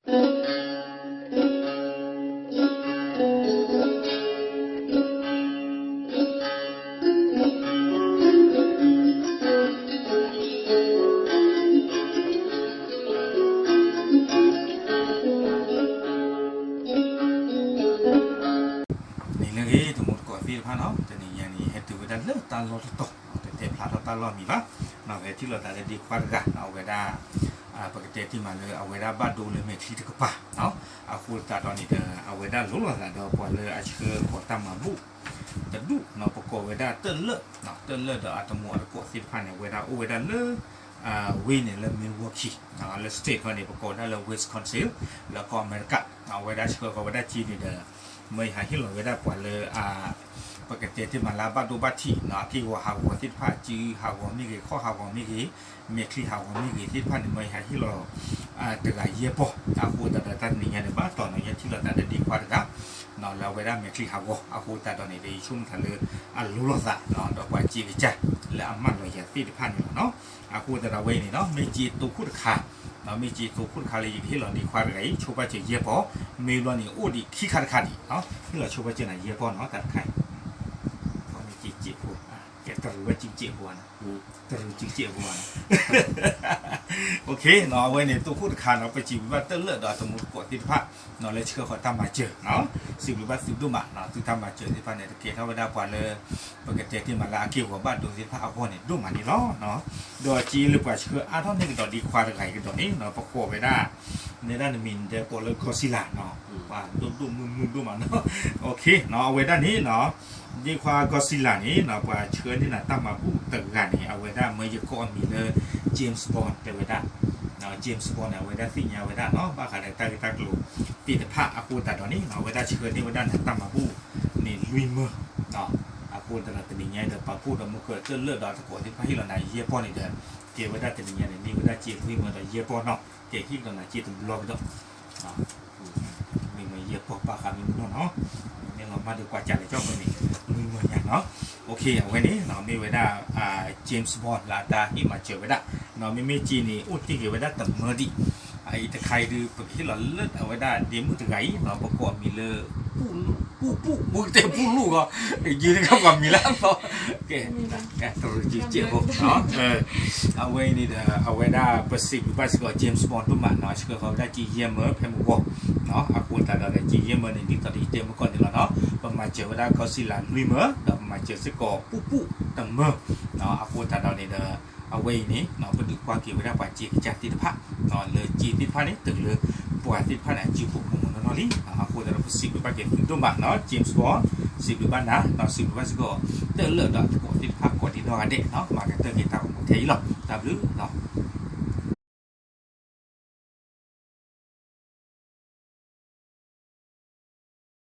န့ၣ်လၢအဂ့ၤ တမူတကိးသ့ၣ်တဖၣ်နီၤ, တနံၤညါန့ၣ် ဟဲတုၤဝဲဒၣ်လၢတၢ်လီၢ်တတီၤ, တတဲဖျါထီၣ်တၢ်လီၢ်မံၤဘၣ်, နီၤ ဟဲထံၣ်လိာ်သးလၢဒ့ခွါတဂၤနီၤ, အဝဲဒၣ် ပကတဲတ့ၢ်မးလၢအဝဲဒၣ်ဘၣ်ဒိလၢမဲာ်ချံတကပၤ, အဃိသတးဒီးန့ၣ်ဒီး အဝဲဒၣ်လိၤလိာ်သးဒီးပှၤလၢအဆှၢဃီၤတၢ်မၤဘူၣ်တဒူၣ်နီၤ, ပကိးဝဲဒၣ်တၢ်လၢာ်, တၢ်လၢာ်ဒီးအတမူအတကိးသ့ၣ်တဖၣ်န့ၣ် အဝဲဒၣ်အိၣ်ဝဲဒၣ်လၢ ဝ့ၢ်န့ၣ်လၢ Milwaukee လၢ state ခီန့ၣ် ပကိးဝဲဒၣ်လၢ Wisconsin လၢကီၢ်အမဲရကၤ, အဝဲဒၣ်ဆှၢဃီၤဝဲဒၣ်စ့န့ၣ်ဒီး မ့ၢ်ယဟးဟ့ၣ်လီၤဝဲဒၣ်ပှၤလၢ ပကတဲတ့ၢ်မးလၢအဘၣ်ဒိဘၣ်ထံးနီၤ, အက့ၢ်ဂီၤဟးဂီၤသ့ၣ်တဖၣ်, စုဟးဂီၤမ့ၢ်ဂ့ၤ, ခီၣ်ဟးဂီၤမ့ၢ်ဂ့ၤ, မဲာ်ချံဟးဂီၤမ့ၢ်ဂ့ၤသ့ၣ်တဖၣ်န့ၣ် မ့ၢ်ယဟးဟ့ၣ်လီၤ တဂၤယဲၢ်ပီၢ်, အဃိသတးဒီးတၢ်တနံၤညါန့ၣ် ဘၣ်တီၢ်နီၤ ယဟဲထံၣ်လိာ်သးလၢဒ့ခွါတဂၤ လၢအဝဲဒၣ်မဲာ်ချံဟးဂီၤ, အဃိသတးဒီးန့ၣ်ဒီး ယဆိကမိၣ်သးလၢအလိၤလိာ်သး ဒီးပှၤစ့ကစၢ်လၢအမၢလီၤယၤသ့ၣ်တဖၣ်န့ၣ်လီၤနီၤ. အဃိသတးဒီးဝဲအံၤန့ၣ်နီၤ မ့ၢ်စ့တိခိၣ်တခါ, မ့ၢ်စ့တိခိၣ်တခါလၢယကဟ့ၣ်လီၤဒ့ခွါတဂၤအံၤ ဆိဘၣ်စၢၤယဲၢ်ပီၢ်, မ့ၢ်ဘျီန့ၣ် အိၣ်ဒံးခံခါတခါဒံး, ဟ့ၣ်လီၤဆိဘၣ်စၢၤနၤယဲၢ်ပီၢ်နီၤ တၢ်တခါအံၤ, မ့ၢ်စ့စ့ဖိ, ကဲတရူးဝဲစ့စ့ဖိဧါနီၤ, တရူးစ့စ့ဖိဧါနီၤ အဝဲန့ၣ် တိခိၣ်တခါနီၤ ပစံးဘျုးဘၣ်တၢ်လၢာ်ဒီးအတမူတကိးသ့ၣ်တဖၣ်နီၤ လၢဆှၢဃီၤတၢ်မၤစၢၤနီၤ, စံးဘျုးဘၣ်သုဒိၣ်မးနီၤ, သုတၢ်မၤစၢၤသ့ၣ်တဖၣ်န့ၣ် တကဲထီၣ်ဝဲဒၣ်ပှၤလၢ ပကတဲတ့ၢ်မးလၢအက့ၢ်ဂီၤဘၣ်ဒိသ့ၣ်တဖၣ်အဂီၢ်န့ၣ် ဒိၣ်မးန့ၣ်လီၤ. ဒီးစ့လၢပှၤဆှၢအါထီၣ်န့ၢ်ကဒီးဒ့ခွါတဂၤအံၤကဒီးန့ၣ်နီၤ ပကိးဝဲဒၣ် နဲဒၣ်နမံၤန့ၣ်ဒီးကိးလၢ Godzilla နီၤ, ပှၤဒိၣ်ဒိၣ်မုၢ်မုၢ်ဒိၣ်မးနီၤ, အဝဲဒၣ်န့ၣ်နီၤ ဒ့ခွါ Godzilla န့ၣ်နီၤ ပှၤဆှၢန့ၢ်နၤတၢ်မၤဘူၣ်တဂၤန့ၣ် အဝဲဒၣ်မၢယကိးအမံၤလၢ James Bond တဲဝဲဒၣ်, James Bond န့ၣ် အဝဲဒၣ်သ့ၣ်ညါဝဲဒၣ်နီၤ ဘၣ်ဃးဒီးတၢ်ဂ့ၢ်တၢ်ကျိၤသ့ၣ်တဖၣ်အဃိသတးဒီးန့ၣ်နီၤ အဝဲဒၣ်ဆှၢန့ၢ်ဝဲဒၣ်နၤတၢ်မၤဘူၣ်န့ၣ်လွံၢ်မၢ, အဃိသတးဒီးတနံၤညါအံၤဒီး ပာ်ဖှိၣ်ဒီးမူခိၣ် တၢ်လၢာ်ဒီးတကိးသ့ၣ်တဖၣ်ဟ့ၣ်လီၤနၤယဲၢ်ပီၢ်န့ၣ်ဒီး ကဲဝဲဒၣ်တနံၤညါန့ၣ် န့ၢ်ဝဲဒၣ်စ့လွံၢ်မၢဒီးယဲၢ်ပီၢ်နီၤ, ကဲဟ့ၣ်ကဒီးနၤစ့တဘျီကဒီး မ့ၢ်မၢယဲၢ်ပီၢ်ပာ်ဃာ်မ့ၢ်မနီၤနီၤ, မ့ၢ်လီၤမၢ်ဒီးကွၢ်စးလဲၤကၠီၣ်ဖဲန့ၣ် လွံၢ်မၢညါနီၤ, အဝဲန့ၣ် မ့ၢ်ဝဲဒၣ် James Bond လၢအတၢ်ဟ့ၣ်မၤစၢၤဝဲဒၣ်, မ့မ့ၢ်စ့န့ၣ် အိၣ်တ့ၢ်က့ၤဝဲဒၣ်တမၢဒံး, အအံၤတခါအံၤဒုး ပကဟ့ၣ်လီၤလၢအဝဲဒၣ်ဒ့မုၣ်တဂၤအံၤနီၤ ပကိးအမံၤလၢ ပူၣ်ပူၣ် ပူၣ်တဲပူၣ်လူၢ်ဂီၢ်, ယုၢ်တခါပှၤမံၤလၢအသီ, ကဲ တရူးစ့စ့ဖိ အဝဲအံၤန့ၣ်ဒီး အဝဲဒၣ်ပစံးဘျုးဘၣ်စ့ၢ်ကီး James Bond ဒိၣ်မးနီၤ, ဆှၢဃီၤဝဲဒၣ်စ့ယဲၢ်မၢဖဲမုၢ်ဂီၢ်, အဃိသတးဒီးစ့ယဲၢ်မၢန့ၣ် ဒ်သိးဒီးယတဲမုၢ်ကီၢ်န့ၣ်လီၤနီၤ, ပမၤစၢၤဝဲဒၣ် Godzilla လွံၢ်မၢ, ဒီးပမၤစၢၤစ့ၢ်ကီးပူၣ်ပူၣ်တမၢ, အဃိသတးဒီးန့ၣ်ဒီး အဝဲအံၤန့ၣ် ပဒုးကွၢ်က့ၤဝဲဒၣ်ပှၤစ့ကစၢ်သ့ၣ်တဖၣ်, လၢစ့သ့ၣ်တဖၣ်န့ၣ် တုၤလၢပှၤသ့ၣ်တဖၣ်န့ၣ် အစုပူၤမုၢ်မုၢ်နီၢ်နီၢ်လံ, အဃိသတးဒီးပစံးဘျုးဘၣ်က့ၤသုဒိၣ်မးနီၤ, James Bond စံးဘျုးဘၣ်နၤ, ဒီးစံးဘျုးဘၣ်စ့ၢ်ကီး တၢ်လၢာ်ဒီးတကိးသ့ၣ်တဖၣ်ကိးဒံနီၢ်ဂၤဒဲးနီၤ, မၤကတၢၢ်က့ၤတၢ်ဂီၤမူထဲအံၤလီၤ, တၢ်ဘျုးနီၤ